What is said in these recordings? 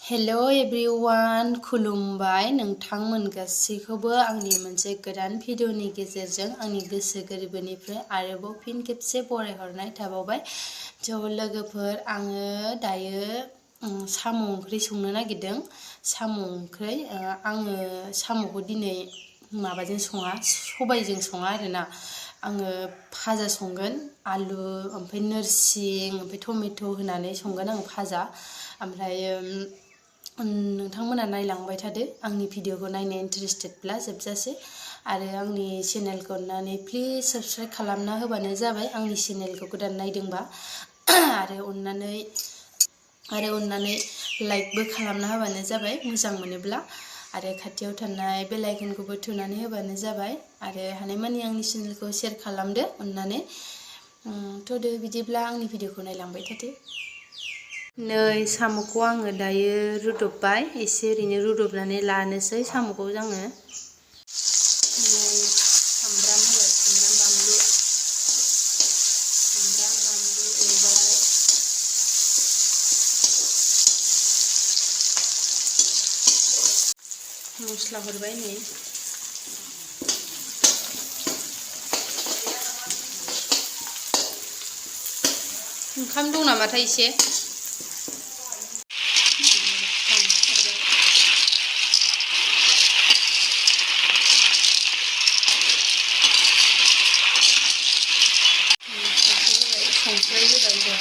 Hello everyone खुलुमबाय नोंथांमोन गासैखौबो आंनि मोनसे गोदान भिडिअनि गेजेरजों आंनि गोसो गोरबोनिफ्राय आरोबाव फिन खेबसे बरायहरनाय थाबावबाय। लोगोफोर आङो दायो साम' ओंख्रि संनो नागिरदों। साम' ओंख्रि आङो साम'खौ दिनै माबाजों सङा सबायजों सङा आरोना। आङो भाजा संगोन आलु ओमफ्राय नोरसिं ओमफ्राय टमेट' होनानै संगोन आं भाजा। ओमफ्राय नोंथांमोना नायलांबाय थादो आंनि भिडिअखौ नायनो इन्टारेस्टेडब्ला जोबजासे आरो आंनि चेनेलखौ अननानै प्लिज साबस्क्राइब खालामना होबानो जाबाय आंनि चेनेलखौ गोदान नायदोंबा आरो अननानै लाइकबो खालामना होबानो जाबाय मोजां मोनोब्ला आरो खाथियाव थानाय बेल आइकनखौबो थुनानै होबानो जाबाय आरो हानायमानि आंनि चेनेलखौ शेयार खालामदो अननानै। थ'दो बिदिब्ला आंनि भिडिअखौ नायलांबाय थादो। नै साम'खौ आङो दायो रुदबबाय एसे ओरैनो रुदबनानै लानोसै साम'खौ आङो। सामब्राम होबाय सामब्राम बानलु एवबाय मस्ला हरबाय नै ओंखाम दं नामाथाय एसे संख्रि होबाय दे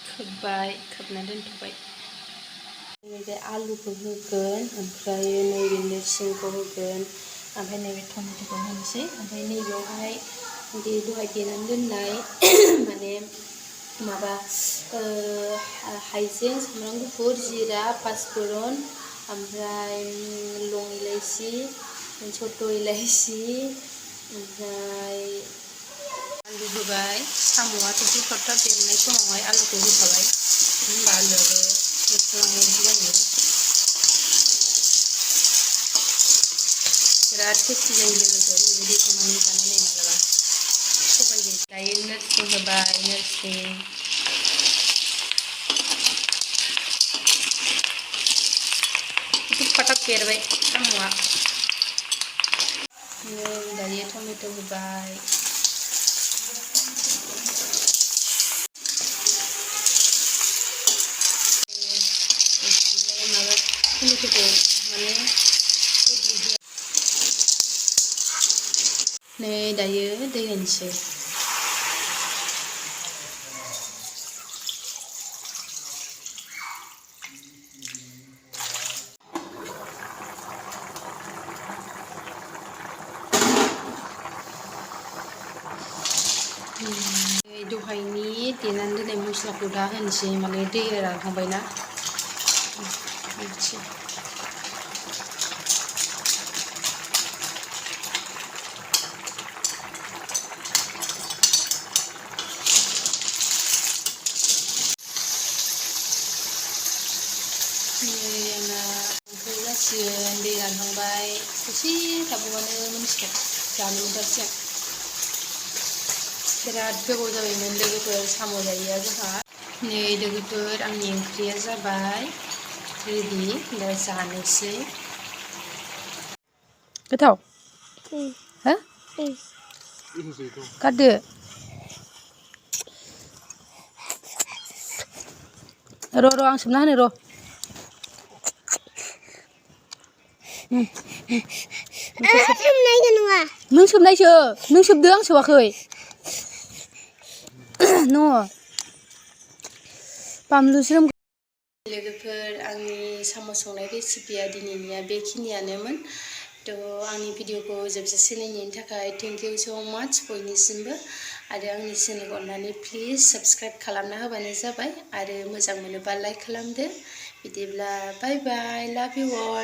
खोबबाय खोबना दोनथ'बाय। नैबे आलुखौ होगोन ओमफ्राय नैबे नोरसिंखौ होगोन ओमफ्राय नैबे टमेट'खौ होनोसै ओमफ्राय नैबेयावहाय दहाय देनानै दोननाय माने माबा हाइजें सामब्राम गुफुर जिरा पाँचफोरन ओमफ्राय लं इलाइसि छोट' इलाइसि ओमफ्राय आलु होबाय। साम'आ थब थब देरनाय समावहाय आलुखौ होखाबाय होनबा आलुआबो मिक्सलांनाय बायदि जायो। बिराद टेस्टि जायो लोगोफोर बेबायदि संनानै जानाय नाय मालाबा सबायजों। दायो नोरसिं होबाय नोरसिं फटाक बेरबाय साम'आ। दायो टमेट' होबाय माबा टमेट'खौ माने नै दायो दै होनोसै। दहायनि देनानै दोननाय मस्लाखौ दा होनोसै माने दैया रानखांबायना होनोसै। आंना ओंख्रि जासिगोन दै रानहांबाय दसे थाबावबानो मोनसिगोन जानो मोनथारसिगोन। बिराद गोबाव जाबायमोन लोगोफोर साम' जायैया जोंहा। नै लोगोफोर आंनि ओंख्रिया जाबाय रेडि दा जानोसै। गोथाव हो गारदो र' आं सोमना होनो र' नों सोबनायसो नों सोबदो आं सोबाखै न' बानलु ज्रोम। लोगोफोर आंनि साम' संनाय रेसिपिया दिनैनिया बेखिनियानोमोन। आंनि भिडिअखौ जोबजासे नायनायनि थाखाय थेंक इउ स' माच बयनिसिमबो आरो आंनि चेनेलखौ अननानै प्लिज साबस्क्राइब खालामना होबानो जाबाय आरो मोजां मोनोबा लाइक खालामदो। बिदिब्ला बाय बाय लाभ इउ अल।